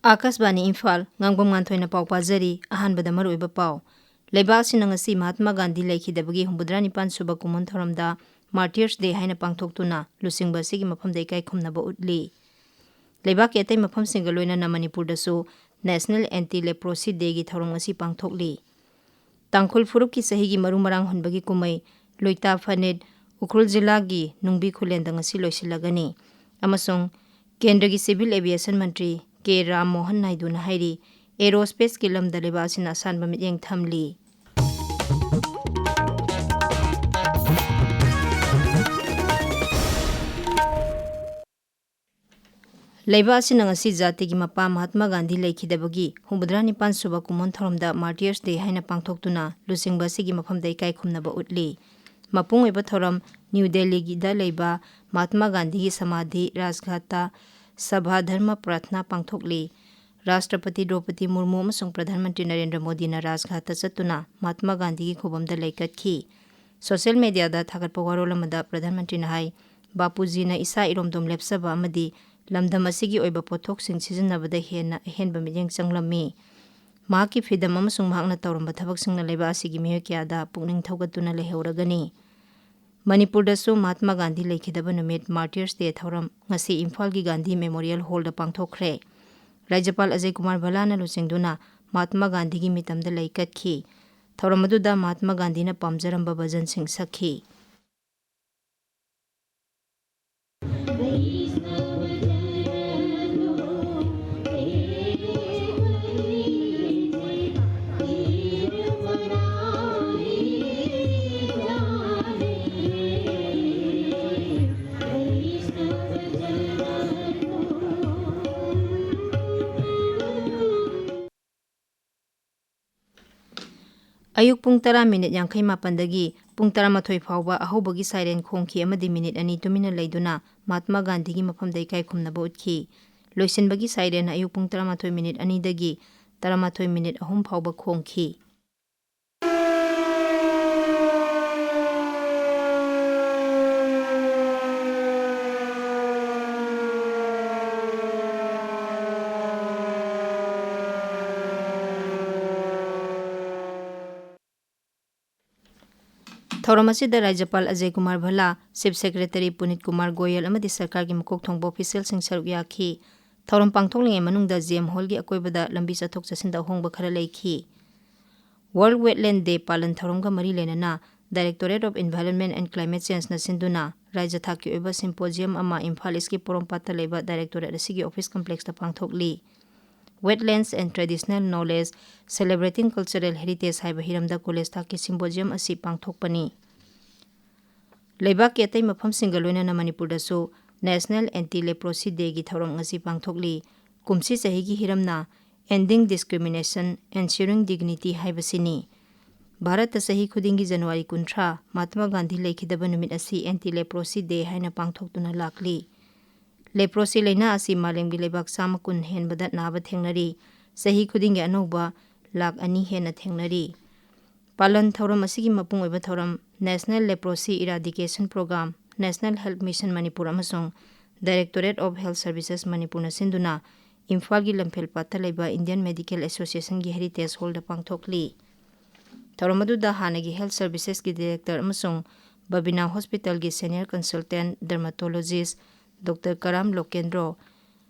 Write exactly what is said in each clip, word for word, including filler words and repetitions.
ꯑꯥꯀꯥꯁꯕꯥꯅꯤ ꯏꯝꯐꯥꯜ, ꯉꯥꯡꯕꯝ ꯉꯥꯟꯊꯣꯏꯅ ꯄꯥꯎ ꯄꯥꯖꯔꯤ꯫ ꯑꯍꯥꯟꯕꯗ ꯃꯔꯨꯑꯣꯏꯕ ꯄꯥꯎ꯫ ꯂꯩꯕꯥꯛ ꯑꯁꯤꯅ ꯉꯁꯤ ꯃꯍꯥꯇꯃꯥ ꯒꯥꯟꯙꯤ ꯂꯩꯈꯤꯗꯕꯒꯤ ꯍꯨꯝꯐꯨꯇꯔꯥ ꯅꯤꯄꯥꯟ ꯁꯨꯕ ꯀꯨꯝꯑꯣꯟ ꯊꯧꯔꯝꯗ Martyrs Day ꯍꯥꯏꯅ ꯄꯥꯡꯊꯣꯛꯇꯨꯅ ꯂꯨꯆꯤꯡꯕ ꯑꯁꯤꯒꯤ ꯃꯐꯝꯗ ꯏꯀꯥꯏ ꯈꯨꯝꯅꯕ ꯎꯠꯂꯤ꯫ ꯂꯩꯕꯥꯛꯀꯤ ꯑꯇꯩ ꯃꯐꯝꯁꯤꯡꯒ ꯂꯣꯏꯅꯅ ꯃꯅꯤꯄꯨꯔꯗꯁꯨ National Anti Leprosy Dayꯒꯤ ꯊꯧꯔꯝ ꯉꯁꯤ ꯄꯥꯡꯊꯣꯛꯂꯤ꯫ ꯇꯥꯡꯈꯨꯜ ꯐꯨꯔꯨꯞꯀꯤ ꯆꯍꯤꯒꯤ ꯃꯔꯨ ꯃꯔꯥꯡ ꯍꯨꯟꯕꯒꯤ ꯀꯨꯝꯍꯩ ꯂꯨꯏꯇꯥ ꯐꯅꯤꯠ ꯎꯈ꯭ꯔꯨꯜ ꯖꯤꯂꯥꯒꯤ ꯅꯨꯡꯕꯤ ꯈꯨꯂꯦꯟꯗ ꯉꯁꯤ ꯂꯣꯏꯁꯤꯜꯂꯒꯅꯤ꯫ ꯑꯃꯁꯨꯡ ꯀꯦꯟꯗ꯭ꯔꯒꯤ Civil Aviation ꯃꯟꯇ꯭ꯔꯤ ꯀꯦ ꯔꯥꯝ ꯃꯣꯍꯟ ꯅꯥꯏꯗꯨꯅ ꯍꯥꯏꯔꯤ, aerospaceꯀꯤ ꯂꯝꯗ ꯂꯩꯕꯥꯛ ꯑꯁꯤꯅ ꯑꯁꯥꯟꯕ ꯃꯤꯠꯌꯦꯡ ꯊꯝꯂꯤ꯫ ꯂꯩꯕꯥꯛ ꯑꯁꯤꯅ ꯉꯁꯤ ꯖꯥꯇꯤꯒꯤ ꯃꯄꯥ ꯃꯍꯥꯇꯃꯥ ꯒꯥꯟꯙꯤ ꯂꯩꯈꯤꯗꯕꯒꯤ ꯍꯨꯝꯐꯨꯇꯔꯥ ꯅꯤꯄꯥꯟ ꯁꯨꯕ ꯀꯨꯝꯑꯣꯟ ꯊꯧꯔꯝꯗ Martyrs Day ꯍꯥꯏꯅ ꯄꯥꯡꯊꯣꯛꯇꯨꯅ ꯂꯨꯆꯤꯡꯕ ꯑꯁꯤꯒꯤ ꯃꯐꯝꯗ ꯏꯀꯥꯏ ꯈꯨꯝꯅꯕ ꯎꯠꯂꯤ꯫ ꯃꯄꯨꯡ ꯑꯣꯏꯕ ꯊꯧꯔꯝ ꯅ꯭ꯌꯨ ꯗꯦꯜꯂꯤꯒꯤꯗ ꯂꯩꯕ ꯃꯍꯥꯇꯃꯥ ꯒꯥꯟꯙꯤꯒꯤ ꯁꯃꯥꯙꯤ ꯔꯥꯖꯘꯥꯠꯇ ꯁꯚꯥ ꯙꯔꯃ ꯄ꯭ꯔꯥꯔꯊꯅꯥ ꯄꯥꯡꯊꯣꯛꯂꯤ꯫ ꯔꯥꯁꯇ꯭ꯔꯄꯇꯤ ꯗ꯭ꯔꯧꯄꯗꯤ ꯃꯨꯔꯃꯨ ꯑꯃꯁꯨꯡ ꯄ꯭ꯔꯙꯥꯟ ꯃꯟꯇ꯭ꯔꯤ ꯅꯔꯦꯟꯗ꯭ꯔ ꯃꯣꯗꯤꯅ ꯔꯥꯖꯘꯥꯠꯇ ꯆꯠꯇꯨꯅ ꯃꯍꯥꯇꯃꯥ ꯒꯥꯟꯙꯤꯒꯤ ꯈꯨꯕꯝꯗ ꯂꯩꯀꯠꯈꯤ꯫ Social mediaꯗ ꯊꯥꯒꯠꯄ ꯋꯥꯔꯣꯜ ꯑꯃꯗ ꯄ꯭ꯔꯙꯥꯟ ꯃꯟꯇ꯭ꯔꯤꯅ ꯍꯥꯏ, ꯕꯥꯄꯨꯖꯤꯅ ꯏꯁꯥ ꯏꯔꯣꯝꯗꯣꯝ ꯂꯦꯞꯆꯕ ꯑꯃꯗꯤ ꯂꯝꯗꯝ ꯑꯁꯤꯒꯤ ꯑꯣꯏꯕ ꯄꯣꯠꯊꯣꯛꯁꯤꯡ ꯁꯤꯖꯤꯟꯅꯕꯗ ꯍꯦꯟꯅ ꯑꯍꯦꯟꯕ ꯃꯤꯠꯌꯦꯡ ꯆꯪꯂꯝꯃꯤ꯫ ꯃꯍꯥꯛꯀꯤ ꯐ꯭ꯔꯤꯗꯝ ꯑꯃꯁꯨꯡ ꯃꯍꯥꯛꯅ ꯇꯧꯔꯝꯕ ꯊꯕꯛꯁꯤꯡꯅ ꯂꯩꯕꯥꯛ ꯑꯁꯤꯒꯤ ꯃꯤꯑꯣꯏ ꯀꯌꯥꯗ ꯄꯨꯛꯅꯤꯡ ꯊꯧꯒꯠꯇꯨꯅ ꯂꯩꯍꯧꯔꯒꯅꯤ꯫ ꯃꯅꯤꯄꯨꯔꯗꯁꯨ ꯃꯍꯥꯇꯃꯥ ꯒꯥꯟꯙꯤ ꯂꯩꯈꯤꯗꯕ ꯅꯨꯃꯤꯠ, Martyrs Day ꯊꯧꯔꯝ, ꯉꯁꯤ ꯏꯝꯐꯥꯜꯒꯤ ꯒꯥꯟꯙꯤ ꯃꯦꯃꯣꯔꯤꯌꯦꯜ ꯍꯣꯜꯗ ꯄꯥꯡꯊꯣꯛꯈ꯭ꯔꯦ꯫ ꯔꯥꯖ꯭ꯌꯄꯥꯜ ꯑꯖꯌ ꯀꯨꯃꯥꯔ ꯚꯜꯂꯥꯅ ꯂꯨꯆꯤꯡꯗꯨꯅ ꯃꯍꯥꯇꯃꯥ ꯒꯥꯟꯙꯤꯒꯤ ꯃꯤꯇꯝꯗ ꯂꯩ ꯀꯠꯈꯤ꯫ ꯊꯧꯔꯝ ꯑꯗꯨꯗ ꯃꯍꯥꯇꯃꯥ ꯒꯥꯟꯙꯤꯅ ꯄꯥꯝꯖꯔꯝꯕ ꯚꯖꯟꯁꯤꯡ ꯁꯛꯈꯤ꯫ ꯑꯌꯨꯛ ꯄꯨꯡ ꯇꯔꯥ ꯃꯤꯅꯤꯠ ꯌꯥꯡꯈꯩ ꯃꯥꯄꯟꯗꯒꯤ ꯄꯨꯡ ꯇꯔꯥꯃꯥꯊꯣꯏ ꯐꯥꯎꯕ ꯑꯍꯧꯕꯒꯤ siren ꯈꯣꯡꯈꯤ ꯑꯃꯗꯤ ꯃꯤꯅꯤꯠ ꯑꯅꯤ ꯇꯨꯃꯤꯟꯅ ꯂꯩꯗꯨꯅ ꯃꯍꯥꯇꯃꯥ ꯒꯥꯟꯙꯤꯒꯤ ꯃꯐꯝꯗ ꯏꯀꯥꯏ ꯈꯨꯝꯅꯕ ꯎꯠꯈꯤ꯫ ꯂꯣꯏꯁꯤꯟꯕꯒꯤ siren ꯑꯌꯨꯛ ꯄꯨꯡ ꯇꯔꯥꯃꯥꯊꯣꯏ ꯃꯤꯅꯤꯠ ꯑꯅꯤꯗꯒꯤ ꯇꯔꯥꯃꯥꯊꯣꯏ ꯃꯤꯅꯤꯠ ꯑꯍꯨꯝ ꯐꯥꯎꯕ ꯈꯣꯡꯈꯤ꯫ ꯊꯧꯔꯝ ꯑꯁꯤꯗ ꯔꯥꯖ꯭ꯌꯄꯥꯜ ꯑꯖꯌ ꯀꯨꯃꯥꯔ ꯚꯜꯂꯥ, ꯆꯤꯐ ꯁꯦꯀ꯭ꯔꯦꯇꯔꯤ ꯄꯨꯅꯤꯠ ꯀꯨꯃꯥꯔ ꯒꯣꯌꯜ ꯑꯃꯗꯤ ꯁꯔꯀꯥꯔꯒꯤ ꯃꯀꯣꯛ ꯊꯣꯡꯕ ꯑꯣꯐꯤꯁꯤꯌꯦꯜꯁꯤꯡ ꯁꯔꯨꯛ ꯌꯥꯈꯤ꯫ ꯊꯧꯔꯝ ꯄꯥꯡꯊꯣꯛꯂꯤꯉꯩ ꯃꯅꯨꯡꯗ ꯖꯤ ꯑꯦꯝ ꯍꯣꯜꯒꯤ ꯑꯀꯣꯏꯕꯗ ꯂꯝꯕꯤ ꯆꯠꯊꯣꯛ ꯆꯠꯁꯤꯟꯗ ꯑꯍꯣꯡꯕ ꯈꯔ ꯂꯩꯈꯤ꯫ World Wetland Day ꯄꯥꯂꯟ ꯊꯧꯔꯝꯒ ꯃꯔꯤ ꯂꯩꯅꯅ Directorate of Environment and Climate Changeꯅ ꯁꯤꯟꯗꯨꯅ ꯔꯥꯖ꯭ꯌ ꯊꯥꯛꯀꯤ ꯑꯣꯏꯕ symposium ꯑꯃ ꯏꯝꯐꯥꯜ ꯏꯁꯀꯤ ꯄꯣꯔꯣꯝꯄꯥꯠꯇ ꯂꯩꯕ directorate ꯑꯁꯤꯒꯤ office complexꯇ ꯄꯥꯡꯊꯣꯛꯂꯤ꯫ Wetlands and Traditional Knowledge, Celebrating Cultural Heritage ꯍꯥꯏꯕ ꯍꯤꯔꯝꯗ ꯀꯣꯂꯦꯖ ꯊꯥꯛꯀꯤ symposium ꯑꯁꯤ ꯄꯥꯡꯊꯣꯛꯄꯅꯤ꯫ ꯂꯩꯕꯥꯛꯀꯤ ꯑꯇꯩ ꯃꯐꯝꯁꯤꯡꯒ ꯂꯣꯏꯅꯅ ꯃꯅꯤꯄꯨꯔꯗꯁꯨ National Anti Leprosy Dayꯒꯤ ꯊꯧꯔꯝ ꯉꯁꯤ ꯄꯥꯡꯊꯣꯛꯂꯤ꯫ ꯀꯨꯝꯁꯤ ꯆꯍꯤꯒꯤ ꯍꯤꯔꯝꯅ Ending Discrimination, Ensuring Dignity ꯍꯥꯏꯕꯁꯤꯅꯤ꯫ ꯚꯥꯔꯠꯇ ꯆꯍꯤ ꯈꯨꯗꯤꯡꯒꯤ ꯖꯅꯋꯥꯔꯤ ꯀꯨꯟꯊ꯭ꯔꯥ, ꯃꯍꯥꯇꯃꯥ ꯒꯥꯟꯙꯤ ꯂꯩꯈꯤꯗꯕ ꯅꯨꯃꯤꯠ ꯑꯁꯤ Anti Leprosy Day ꯍꯥꯏꯅ ꯄꯥꯡꯊꯣꯛꯇꯨꯅ ꯂꯥꯛꯂꯤ꯫ Leprosy ꯂꯥꯏꯅꯥ ꯑꯁꯤ ꯃꯥꯂꯦꯝꯒꯤ ꯂꯩꯕꯥꯛ ꯆꯥꯝꯃ ꯀꯨꯟ ꯍꯦꯟꯕꯗ ꯅꯥꯕ ꯊꯦꯡꯅꯔꯤ꯫ ꯆꯍꯤ ꯈꯨꯗꯤꯡꯒꯤ ꯑꯅꯧꯕ ꯂꯥꯈ ꯑꯅꯤ ꯍꯦꯟꯅ ꯊꯦꯡꯅꯔꯤ꯫ ꯄꯥꯂꯟ ꯊꯧꯔꯝ ꯑꯁꯤꯒꯤ ꯃꯄꯨꯡ ꯑꯣꯏꯕ ꯊꯧꯔꯝ National Leprosy Eradication Program, National Health Mission Manipur ꯑꯃꯁꯨꯡ Directorate of Health Services ꯃꯅꯤꯄꯨꯔꯅ ꯁꯤꯟꯗꯨꯅ ꯏꯝꯐꯥꯜꯒꯤ ꯂꯝꯐꯦꯜ ꯄꯥꯠꯇ ꯂꯩꯕ Indian Medical Associationꯒꯤ Heritage Hallꯗ ꯄꯥꯡꯊꯣꯛꯂꯤ꯫ ꯊꯧꯔꯝ ꯑꯗꯨꯗ ꯍꯥꯟꯅꯒꯤ Health Servicesꯀꯤ Director ꯑꯃꯁꯨꯡ ꯕꯕꯤꯅꯥ Hospitalꯒꯤ Senior Consultant Dermatologist Doctor ꯀꯔꯥꯝ ꯂꯣꯀꯦꯟꯗ꯭ꯔꯣ,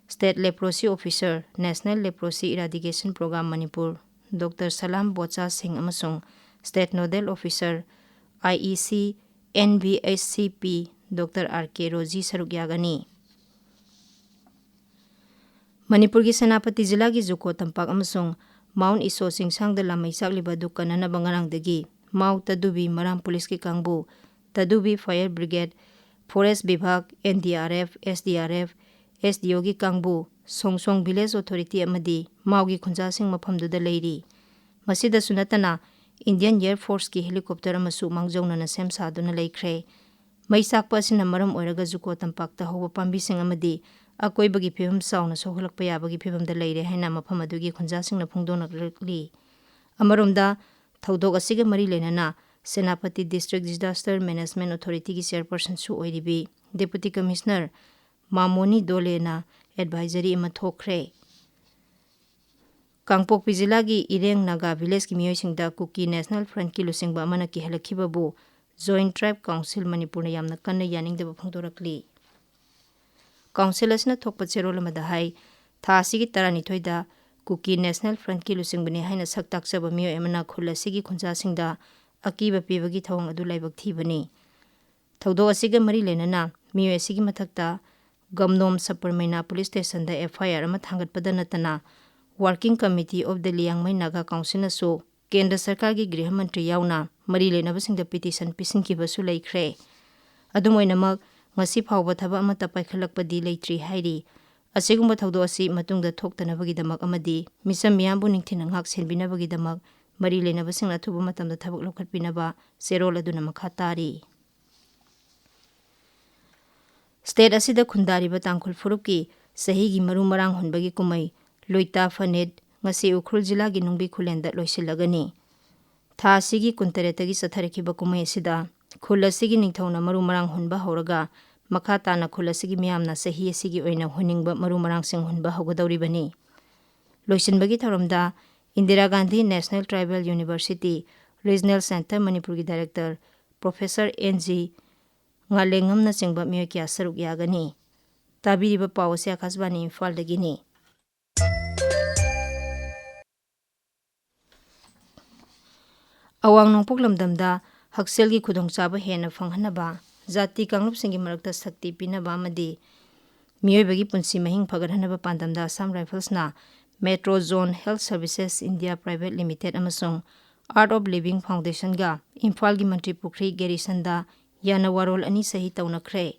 State Leprosy Officer, National Leprosy Eradication Program Manipur, Doctor ꯁꯂꯥꯝ ꯕꯣꯆꯥ ꯁꯤꯡ ꯑꯃꯁꯨꯡ State Nodal Officer, IEC, NBHCP, Doctor R K Rosie ꯁꯔꯨꯛ ꯌꯥꯒꯅꯤ꯫ ꯃꯅꯤꯄꯨꯔꯒꯤ ꯁꯦꯅꯥꯄꯇꯤ ꯖꯤꯂꯥꯒꯤ ꯖꯨꯀꯣ ꯇꯝꯄꯥꯛ ꯑꯃꯁꯨꯡ ꯃꯥꯎꯟ ꯏꯁꯣ ꯆꯤꯡꯁꯥꯡꯗ ꯂꯥꯃꯩ ꯆꯥꯛꯂꯤꯕ ꯑꯗꯨ ꯀꯟꯅꯅꯕ ꯉꯔꯥꯡꯗꯒꯤ ꯃꯥꯎ ꯇꯗꯨꯕꯤ ꯃꯔꯥꯝ ꯄꯨꯂꯤꯁꯀꯤ ꯀꯥꯡꯕꯨ, ꯇꯗꯨꯕꯤ Fire Brigade, Forest ꯕꯤꯚꯥꯒ, NDRF, SDRF, SDOꯒꯤ ꯀꯥꯡꯕꯨ, ꯁꯣꯡꯁꯣꯡ Village Authority ꯑꯃꯗꯤ ꯃꯥꯎꯒꯤ ꯈꯨꯟꯖꯥꯁꯤꯡ ꯃꯐꯝꯗꯨꯗ ꯂꯩꯔꯤ꯫ ꯃꯁꯤꯗꯁꯨ ꯅꯠꯇꯅ Indian Air Forceꯀꯤ helicopter ꯑꯃꯁꯨ ꯃꯥꯡꯖꯧꯅꯅ ꯁꯦꯝ ꯁꯥꯗꯨꯅ ꯂꯩꯈ꯭ꯔꯦ꯫ ꯃꯩ ꯆꯥꯛꯄ ꯑꯁꯤꯅ ꯃꯔꯝ ꯑꯣꯏꯔꯒ ꯖꯨꯀꯣ ꯇꯝꯄꯥꯛꯇ ꯍꯧꯕ ꯄꯥꯝꯕꯤꯁꯤꯡ ꯑꯃꯗꯤ ꯑꯀꯣꯏꯕꯒꯤ ꯐꯤꯕꯝ ꯆꯥꯎꯅ ꯁꯣꯛꯍꯜꯂꯛꯄ ꯌꯥꯕꯒꯤ ꯐꯤꯕꯝꯗ ꯂꯩꯔꯦ ꯍꯥꯏꯅ ꯃꯐꯝ ꯑꯗꯨꯒꯤ ꯈꯨꯟꯖꯥꯁꯤꯡꯅ ꯐꯣꯡꯗꯣꯛꯂꯛꯂꯤ꯫ ꯑꯃꯔꯣꯝꯗ, ꯊꯧꯗꯣꯛ ꯑꯁꯤꯒ ꯃꯔꯤ ꯂꯩꯅꯅ Senapati District Disaster Management Authorityꯒꯤ chairpersonꯁꯨ ꯑꯣꯏꯔꯤꯕꯤ Deputy Commissioner ꯃꯥꯃꯣꯅꯤ ꯗꯣꯂꯦꯅ advisory ꯑꯃ ꯊꯣꯛꯈ꯭ꯔꯦ꯫ ꯀꯥꯡꯄꯣꯛꯄꯤ ꯖꯤꯂꯥꯒꯤ ꯏꯔꯦꯡ ꯅꯥꯒꯥ Villageꯀꯤ ꯃꯤꯑꯣꯏꯁꯤꯡꯗ ꯀꯨꯀꯤ National Frontꯀꯤ ꯂꯨꯆꯤꯡꯕ ꯑꯃꯅ ꯀꯤꯍꯜꯂꯛꯈꯤꯕꯕꯨ Joint Tribe Council ꯃꯅꯤꯄꯨꯔꯅ ꯌꯥꯝꯅ ꯀꯟꯅ ꯌꯥꯅꯤꯡꯗꯕ ꯐꯣꯡꯗꯣꯔꯛꯂꯤ꯫ ꯀꯥꯎꯟꯁꯤꯜ ꯑꯁꯤꯅ ꯊꯣꯛꯄ ꯆꯦꯔꯣꯜ ꯑꯃꯗ ꯍꯥꯏ, ꯊꯥ ꯑꯁꯤꯒꯤ ꯇꯔꯥꯅꯤꯊꯣꯏꯗ ꯀꯨꯀꯤ ꯅꯦꯁꯅꯦꯜ ꯐ꯭ꯔꯟꯠꯀꯤ ꯂꯨꯆꯤꯡꯕꯅꯤ ꯍꯥꯏꯅ ꯁꯛ ꯇꯥꯛꯆꯕ ꯃꯤꯑꯣꯏ ꯑꯃꯅ ꯈꯨꯜ ꯑꯁꯤꯒꯤ ꯈꯨꯟꯖꯥꯁꯤꯡꯗ ꯑꯀꯤꯕ ꯄꯤꯕꯒꯤ ꯊꯧꯑꯣꯡ ꯑꯗꯨ ꯂꯥꯏꯕꯛ ꯊꯤꯕꯅꯤ꯫ ꯊꯧꯗꯣꯛ ꯑꯁꯤꯒ ꯃꯔꯤ ꯂꯩꯅꯅ ꯃꯤꯑꯣꯏ ꯑꯁꯤꯒꯤ ꯃꯊꯛꯇ ꯒꯝꯗꯣꯝ ꯁꯕꯔꯃꯩꯅꯥ ꯄꯨꯂꯤꯁ ꯁ꯭ꯇꯦꯁꯟꯗ F I R ꯑꯃ ꯊꯥꯡꯒꯠꯄꯗ ꯅꯠꯇꯅ, Working Committee of the Liangmai Naga ꯀꯥꯎꯟꯁꯤꯜꯅꯁꯨ ꯀꯦꯟꯗ꯭ꯔ ꯁꯔꯀꯥꯔꯒꯤ ꯒ꯭ꯔꯤꯍ ꯃꯟꯇ꯭ꯔꯤ ꯌꯥꯎꯅ ꯃꯔꯤ ꯂꯩꯅꯕꯁꯤꯡꯗ ꯄꯤꯇꯤꯁꯟ ꯄꯤꯁꯤꯟꯈꯤꯕꯁꯨ ꯂꯩꯈ꯭ꯔꯦ꯫ ꯑꯗꯨꯝ ꯑꯣꯏꯅꯃꯛ, ꯉꯁꯤ ꯐꯥꯎꯕ ꯊꯕꯛ ꯑꯃꯠꯇ ꯄꯥꯏꯈꯠꯂꯛꯄꯗꯤ ꯂꯩꯇ꯭ꯔꯤ ꯍꯥꯏꯔꯤ꯫ ꯑꯁꯤꯒꯨꯝꯕ ꯊꯧꯗꯣꯛ ꯑꯁꯤ ꯃꯇꯨꯡꯗ ꯊꯣꯛꯇꯅꯕꯒꯤꯗꯃꯛ ꯑꯃꯗꯤ ꯃꯤꯆꯝ ꯃꯤꯌꯥꯝꯕꯨ ꯅꯤꯡꯊꯤꯅ ꯉꯥꯛ ꯁꯦꯟꯕꯤꯅꯕꯒꯤꯗꯃꯛ ꯃꯔꯤ ꯂꯩꯅꯕꯁꯤꯡꯅ ꯑꯊꯨꯕ ꯃꯇꯝꯗ ꯊꯕꯛ ꯂꯧꯈꯠꯄꯤꯅꯕ ꯆꯦꯔꯣꯜ ꯑꯗꯨꯅ ꯃꯈꯥ ꯇꯥꯔꯤ꯫ ꯁ꯭ꯇꯦꯠ ꯑꯁꯤꯗ ꯈꯨꯟꯗꯥꯔꯤꯕ ꯇꯥꯡꯈꯨꯜ ꯐꯨꯔꯨꯞꯀꯤ ꯆꯍꯤꯒꯤ ꯃꯔꯨ ꯃꯔꯥꯡ ꯍꯨꯟꯕꯒꯤ ꯀꯨꯝꯍꯩ ꯂꯣꯏꯇꯥ ꯐꯅꯦꯠ ꯉꯁꯤ ꯎꯈ꯭ꯔꯨꯜ ꯖꯤꯂꯥꯒꯤ ꯅꯨꯡꯕꯤ ꯈꯨꯂꯦꯟꯗ ꯂꯣꯏꯁꯤꯜꯂꯒꯅꯤ꯫ ꯊꯥ ꯑꯁꯤꯒꯤ ꯀꯨꯟꯇꯔꯦꯠꯇꯒꯤ ꯆꯠꯊꯔꯛꯈꯤꯕ ꯀꯨꯝꯍꯩ ꯑꯁꯤꯗ ꯈꯨꯜ ꯑꯁꯤꯒꯤ ꯅꯤꯡꯊꯧꯅ ꯃꯔꯨ ꯃꯔꯥꯡ ꯍꯨꯟꯕ ꯍꯧꯔꯒ, ꯃꯈꯥ ꯇꯥꯅ ꯈꯨꯜ ꯑꯁꯤꯒꯤ ꯃꯤꯌꯥꯝꯅ ꯆꯍꯤ ꯑꯁꯤꯒꯤ ꯑꯣꯏꯅ ꯍꯨꯟꯅꯤꯡꯕ ꯃꯔꯨ ꯃꯔꯥꯡꯁꯤꯡ ꯍꯨꯟꯕ ꯍꯧꯒꯗꯧꯔꯤꯕꯅꯤ꯫ ꯂꯣꯏꯁꯤꯟꯕꯒꯤ ꯊꯧꯔꯝꯗ Indira Gandhi national tribal university regional centre ꯃꯅꯤꯄꯨꯔꯒꯤ ꯗꯥꯏꯔꯦꯛꯇꯔ ꯄ꯭ꯔꯣꯐꯦꯁꯔ ꯑꯦꯟ ꯖꯤ ꯉꯥꯂꯦꯡꯉꯝꯅꯆꯤꯡꯕ ꯃꯤꯑꯣꯏ ꯀꯌꯥ ꯁꯔꯨꯛ ꯌꯥꯒꯅꯤ꯫ ꯇꯥꯕꯤꯔꯤꯕ ꯄꯥꯎ ꯑꯁꯤ ꯑꯥꯀꯥꯁꯕꯥꯅꯤ ꯏꯝꯐꯥꯜꯗꯒꯤꯅꯤ꯫ ꯑꯋꯥꯡ ꯅꯣꯡꯄꯣꯛ ꯂꯝꯗꯝꯗ ꯍꯛꯁꯦꯜꯒꯤ ꯈꯨꯗꯣꯡꯆꯥꯕ ꯍꯦꯟꯅ ꯐꯪꯍꯟꯅꯕ, ꯖꯥꯇꯤ ꯀꯥꯡꯂꯨꯞꯁꯤꯡꯒꯤ ꯃꯔꯛꯇ ꯁꯛꯇꯤ ꯄꯤꯅꯕ ꯑꯃꯗꯤ ꯃꯤꯑꯣꯏꯕꯒꯤ ꯄꯨꯟꯁꯤ ꯃꯍꯤꯡ ꯐꯒꯠꯍꯟꯅꯕ ꯄꯥꯟꯗꯝꯗ Assam ꯔꯥꯏꯐꯜꯁꯅ Metro Zone Health Services India Private Limited ꯑꯃꯁꯨꯡ Art of Living Foundationꯒ ꯏꯝꯐꯥꯜꯒꯤ ꯃꯟꯇ꯭ꯔꯤ ꯄꯨꯈ꯭ꯔꯤ ꯒꯦꯔꯤꯁꯟꯗ ꯌꯥꯅꯋꯥꯔꯣꯜ ꯑꯅꯤ ꯁꯍꯤ ꯇꯧꯅꯈ꯭ꯔꯦ꯫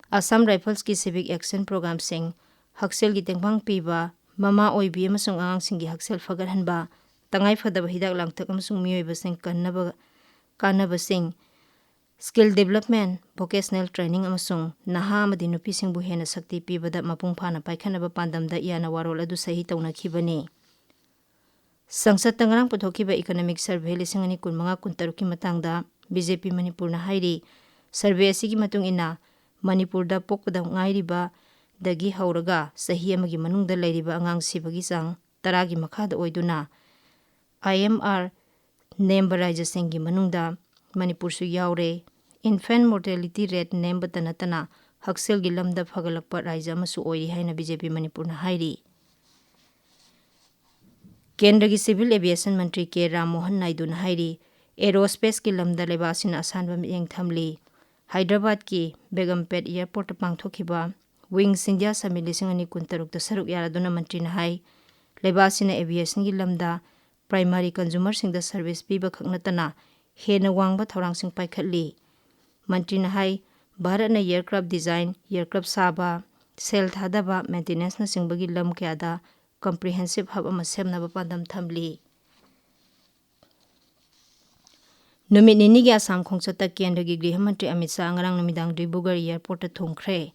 ꯑꯁꯥꯝ ꯔꯥꯏꯐꯜꯁꯀꯤ civic action programꯁꯤꯡ, ꯍꯛꯁꯦꯜꯒꯤ ꯇꯦꯡꯕꯥꯡ ꯄꯤꯕ, ꯃꯃꯥ ꯑꯣꯏꯕꯤ ꯑꯃꯁꯨꯡ ꯑꯉꯥꯡꯁꯤꯡꯒꯤ ꯍꯛꯁꯦꯜ ꯐꯒꯠꯍꯟꯕ, ꯇꯉꯥꯏꯐꯗꯕ ꯍꯤꯗꯥꯛ ꯂꯥꯡꯊꯛ ꯑꯃꯁꯨꯡ ꯃꯤꯑꯣꯏꯕꯁꯤꯡ ꯀꯟꯅꯕ ꯀꯥꯟꯅꯕꯁꯤꯡ, skill development, vocational training ꯑꯃꯁꯨꯡ ꯅꯍꯥ ꯑꯃꯗꯤ ꯅꯨꯄꯤꯁꯤꯡꯕꯨ ꯍꯦꯟꯅ ꯁꯛꯇꯤ ꯄꯤꯕꯗ ꯃꯄꯨꯡ ꯐꯥꯅ ꯄꯥꯏꯈꯠꯅꯕ ꯄꯥꯟꯗꯝꯗ ꯌꯥꯅꯋꯥꯔꯣꯜ ꯑꯗꯨ ꯁꯍꯤ ꯇꯧꯅꯈꯤꯕꯅꯤ꯫ ꯁꯪꯁꯠꯇ ꯉꯔꯥꯡ ꯄꯨꯊꯣꯛꯈꯤꯕ Economic Survey ꯂꯤꯁꯤꯡ ꯑꯅꯤ ꯀꯨꯟꯃꯉꯥ ꯀꯨꯟꯇꯔꯨꯛꯀꯤ ꯃꯇꯥꯡꯗ B J P ꯃꯅꯤꯄꯨꯔꯅ ꯍꯥꯏꯔꯤ, survey ꯑꯁꯤꯒꯤ ꯃꯇꯨꯡ ꯏꯟꯅ ꯃꯅꯤꯄꯨꯔꯗ ꯄꯣꯛꯄꯗ ꯉꯥꯏꯔꯤꯕꯗꯒꯤ ꯍꯧꯔꯒ ꯆꯍꯤ ꯑꯃꯒꯤ ꯃꯅꯨꯡꯗ ꯂꯩꯔꯤꯕ ꯑꯉꯥꯡ ꯁꯤꯕꯒꯤ ꯆꯥꯡ ꯇꯔꯥꯒꯤ ꯃꯈꯥꯗ ꯑꯣꯏꯗꯨꯅ I M R ꯅꯦꯝꯕ ꯔꯥꯖ꯭ꯌꯁꯤꯡꯒꯤ ꯃꯅꯨꯡꯗ ꯃꯅꯤꯄꯨꯔꯁꯨ ꯌꯥꯎꯔꯦ꯫ Infant mortality rate ꯅꯦꯝꯕꯇ ꯅꯠꯇꯅ ꯍꯛꯁꯦꯜꯒꯤ ꯂꯝꯗ ꯐꯒꯠꯂꯛꯄ ꯔꯥꯏꯖ꯭ꯌ ꯑꯃꯁꯨ ꯑꯣꯏꯔꯤ ꯍꯥꯏꯅ ꯕꯤ ꯖꯦ ꯄꯤ ꯃꯅꯤꯄꯨꯔꯅ ꯍꯥꯏꯔꯤ꯫ ꯀꯦꯟꯗ꯭ꯔꯒꯤ ꯁꯤꯚꯤꯜ ꯑꯦꯚꯤꯌꯦꯁꯟ ꯃꯟꯇ꯭ꯔꯤ ꯀꯦ ꯔꯥꯝ ꯃꯣꯍꯟ ꯅꯥꯏꯗꯨꯅ ꯍꯥꯏꯔꯤ, ꯑꯦꯔꯣꯁ꯭ꯄꯦꯁꯀꯤ ꯂꯝꯗ ꯂꯩꯕꯥꯛ ꯑꯁꯤꯅ ꯑꯁꯥꯟꯕ ꯃꯤꯠꯌꯦꯡ ꯊꯝꯂꯤ꯫ ꯍꯥꯏꯗ꯭ꯔꯕꯥꯗꯀꯤ ꯕꯦꯒꯝꯄꯦꯠ ꯑꯦꯌꯔꯄꯣꯔꯠꯇ ꯄꯥꯡꯊꯣꯛꯈꯤꯕ ꯋꯤꯡꯁ ꯏꯟꯗꯤꯌꯥ ꯁꯃꯤꯠ ꯂꯤꯁꯤꯡ ꯑꯅꯤ ꯀꯨꯟꯇꯔꯨꯛꯇ ꯁꯔꯨꯛ ꯌꯥꯔꯗꯨꯅ ꯃꯟꯇ꯭ꯔꯤꯅ ꯍꯥꯏ, ꯂꯩꯕꯥꯛ ꯑꯁꯤꯅ ꯑꯦꯚꯤꯌꯦꯁꯟꯒꯤ ꯂꯝꯗ ꯄ꯭ꯔꯥꯏꯃꯥꯔꯤ ꯀꯟꯖꯨꯃꯔꯁꯤꯡꯗ ꯁꯔꯚꯤꯁ ꯄꯤꯕ ꯈꯛ ꯅꯠꯇꯅ ꯍꯦꯟꯅ ꯋꯥꯡꯕ ꯊꯧꯔꯥꯡꯁꯤꯡ ꯄꯥꯏꯈꯠꯂꯤ꯫ ꯃꯟꯇ꯭ꯔꯤꯅ ꯍꯥꯏ, ꯚꯥꯔꯠꯅ ꯑꯦꯌꯔꯀ꯭ꯔꯥꯐ ꯗꯤꯖꯥꯏꯟ, ꯑꯦꯌꯔꯀ꯭ꯔꯥꯐ ꯁꯥꯕ, ꯁꯦꯜ ꯊꯥꯗꯕ, ꯃꯦꯟꯇꯦꯅꯦꯟꯁꯅꯆꯤꯡꯕꯒꯤ ꯂꯝ ꯀꯌꯥꯗ ꯀꯝꯄ꯭ꯔꯤꯍꯦꯟꯁꯤꯞ ꯍꯕ ꯑꯃ ꯁꯦꯝꯅꯕ ꯄꯥꯟꯗꯝ ꯊꯝꯂꯤ꯫ ꯅꯨꯃꯤꯠ ꯅꯤꯅꯤꯒꯤ ꯑꯁꯥꯝ ꯈꯣꯡꯆꯠꯇ ꯀꯦꯟꯗ꯭ꯔꯒꯤ ꯒ꯭ꯔꯤꯍ ꯃꯟꯇ꯭ꯔꯤ ꯑꯃꯤꯠ ꯁꯥꯍ ꯉꯔꯥꯡ ꯅꯨꯃꯤꯗꯥꯡ ꯗꯤꯕ꯭ꯔꯨꯒꯔ ꯑꯦꯌꯔꯄꯣꯔꯠꯇ ꯊꯨꯡꯈ꯭ꯔꯦ꯫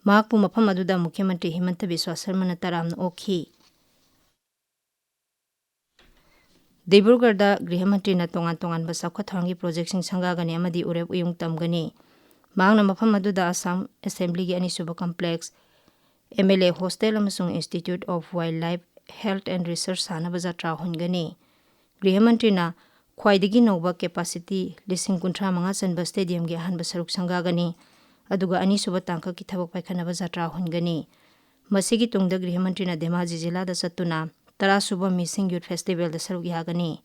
ꯃꯍꯥꯛꯄꯨ ꯃꯐꯝ ꯑꯗꯨꯗ ꯃꯨꯈ꯭ꯌ ꯃꯟꯇ꯭ꯔꯤ ꯍꯤꯃꯟꯇ ꯕꯤꯁ꯭ꯋꯥ ꯁꯔꯃꯅ ꯇꯔꯥꯝꯅ ꯑꯣꯛꯈꯤ꯫ ꯗꯤꯕ꯭ꯔꯨꯒꯔꯗ ꯒ꯭ꯔꯤꯍ ꯃꯟꯇ꯭ꯔꯤꯅ ꯇꯣꯉꯥꯟ ꯇꯣꯉꯥꯟꯕ ꯆꯥꯎꯈꯠ ꯊꯧꯔꯥꯡꯒꯤ ꯄ꯭ꯔꯣꯖꯦꯛꯁꯤꯡ ꯁꯪꯒꯥꯒꯅꯤ ꯑꯃꯗꯤ ꯎꯔꯦꯞ ꯎꯌꯨꯡ ꯇꯝꯒꯅꯤ꯫ ꯃꯍꯥꯛꯅ ꯃꯐꯝ ꯑꯗꯨꯗ ꯑꯁꯥꯝ ꯑꯦꯁꯦꯝꯕ꯭ꯂꯤꯒꯤ ꯑꯅꯤꯁꯨꯕ complex, M L A hostel ꯑꯃꯁꯨꯡ institute of wildlife health and research ꯁꯥꯅꯕ ꯖꯇ꯭ꯔꯥ ꯍꯨꯟꯒꯅꯤ꯫ ꯒ꯭ꯔꯤꯍ ꯃꯟꯇ꯭ꯔꯤꯅ ꯈ꯭ꯋꯥꯏꯗꯒꯤ ꯅꯧꯕ ꯀꯦꯄꯥꯁꯤꯇꯤ ꯂꯤꯁꯤꯡ ꯀꯨꯟꯊ꯭ꯔꯥ ꯃꯉꯥ ꯆꯟꯕ ꯁ꯭ꯇꯦꯗꯤꯌꯝꯒꯤ ꯑꯍꯥꯟꯕ ꯁꯔꯨꯛ ꯁꯪꯒꯥꯒꯅꯤ, ꯑꯗꯨꯒ ꯑꯅꯤꯁꯨꯕ ꯇꯥꯡꯀꯛꯀꯤ ꯊꯕꯛ ꯄꯥꯏꯈꯠꯅꯕ ꯖꯇ꯭ꯔꯥ ꯍꯨꯟꯒꯅꯤ꯫ ꯃꯁꯤꯒꯤ ꯇꯨꯡꯗ ꯒ꯭ꯔꯤꯍ ꯃꯟꯇ꯭ꯔꯤꯅ ꯙꯦꯃꯥꯖꯤ ꯖꯤꯂꯥꯗ ꯆꯠꯇꯨꯅ ꯇꯔꯥꯁꯨꯕ ꯃꯤꯁꯤꯡ ꯌꯨꯊ ꯐꯦꯁꯇꯤꯚꯦꯜꯗ ꯁꯔꯨꯛ ꯌꯥꯒꯅꯤ꯫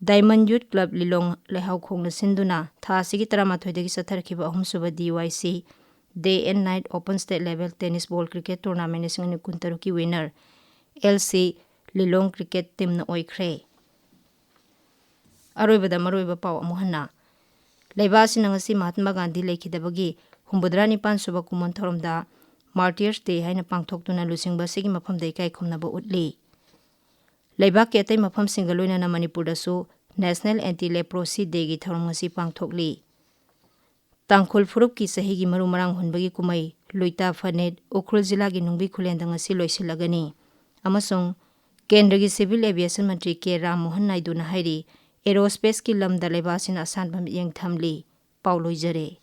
ꯗꯥꯏꯃꯟ ꯌꯨꯊ ꯀ꯭ꯂꯕ ꯂꯤꯂꯣꯡ ꯂꯩꯍꯥꯎꯈꯣꯡꯅ ꯁꯤꯟꯗꯨꯅ ꯊꯥ ꯑꯁꯤꯒꯤ ꯇꯔꯥꯃꯥꯊꯣꯏꯗꯒꯤ ꯆꯠꯊꯔꯛꯈꯤꯕ ꯑꯍꯨꯝꯁꯨꯕ ꯗꯤ ꯋꯥꯏ ꯁꯤ Day and Night Open State Level Tennis Ball Cricket Tournament ꯂꯤꯁꯤꯡ ꯑꯅꯤ ꯀꯨꯟꯇꯔꯨꯛꯀꯤ winner ꯑꯦꯜ ꯁꯤ ꯂꯤꯂꯣꯡ ꯀ꯭ꯔꯤꯀꯦꯠ ꯇꯤꯝꯅ ꯑꯣꯏꯈ꯭ꯔꯦ꯫ ꯑꯔꯣꯏꯕꯗ ꯃꯔꯨꯑꯣꯏꯕ ꯄꯥꯎ ꯑꯃꯨꯛ ꯍꯟꯅ꯫ ꯂꯩꯕꯥꯛ ꯑꯁꯤꯅ ꯉꯁꯤ ꯃꯍꯥꯠꯃꯥ ꯒꯥꯟꯙꯤ ꯂꯩꯈꯤꯗꯕꯒꯤ ꯍꯨꯝꯐꯨꯇꯔꯥ ꯅꯤꯄꯥꯟ ꯁꯨꯕ ꯀꯨꯝꯑꯣꯟ ꯊꯧꯔꯝꯗ Martyrs Day ꯍꯥꯏꯅ ꯄꯥꯡꯊꯣꯛꯇꯨꯅ ꯂꯨꯆꯤꯡꯕ ꯑꯁꯤꯒꯤ ꯃꯐꯝꯗ ꯏꯀꯥꯏ ꯈꯨꯝꯅꯕ ꯎꯠꯂꯤ꯫ ꯂꯩꯕꯥꯛꯀꯤ ꯑꯇꯩ ꯃꯐꯝꯁꯤꯡꯒ ꯂꯣꯏꯅꯅ ꯃꯅꯤꯄꯨꯔꯗꯁꯨ National Anti Leprosy Dayꯒꯤ ꯊꯧꯔꯝ ꯉꯁꯤ ꯄꯥꯡꯊꯣꯛꯂꯤ꯫ ꯇꯥꯡꯈꯨꯜ ꯐꯨꯔꯨꯞꯀꯤ ꯆꯍꯤꯒꯤ ꯃꯔꯨ ꯃꯔꯥꯡ ꯍꯨꯟꯕꯒꯤ ꯀꯨꯝꯍꯩ ꯂꯨꯏꯇꯥ ꯐꯅꯦꯠ ꯎꯈ꯭ꯔꯨꯜ ꯖꯤꯂꯥꯒꯤ ꯅꯨꯡꯕꯤ ꯈꯨꯂꯦꯟꯗ ꯉꯁꯤ ꯂꯣꯏꯁꯤꯜꯂꯒꯅꯤ꯫ ꯑꯃꯁꯨꯡ ꯀꯦꯟꯗ꯭ꯔꯒꯤ ꯁꯤꯚꯤꯜ ꯑꯦꯚꯤꯌꯦꯁꯟ ꯃꯟꯇ꯭ꯔꯤ ꯀꯦ ꯔꯥꯝ ꯃꯣꯍꯟ ꯅꯥꯏꯗꯨꯅ ꯍꯥꯏꯔꯤ, ꯑꯦꯔꯣꯁ꯭ꯄꯦꯁꯀꯤ ꯂꯝꯗ ꯂꯩꯕꯥꯛ ꯑꯁꯤꯅ ꯑꯁꯥꯟꯕ ꯃꯤꯠꯌꯦꯡ ꯊꯝꯂꯤ꯫ ꯄꯥꯎ ꯂꯣꯏꯖꯔꯦ꯫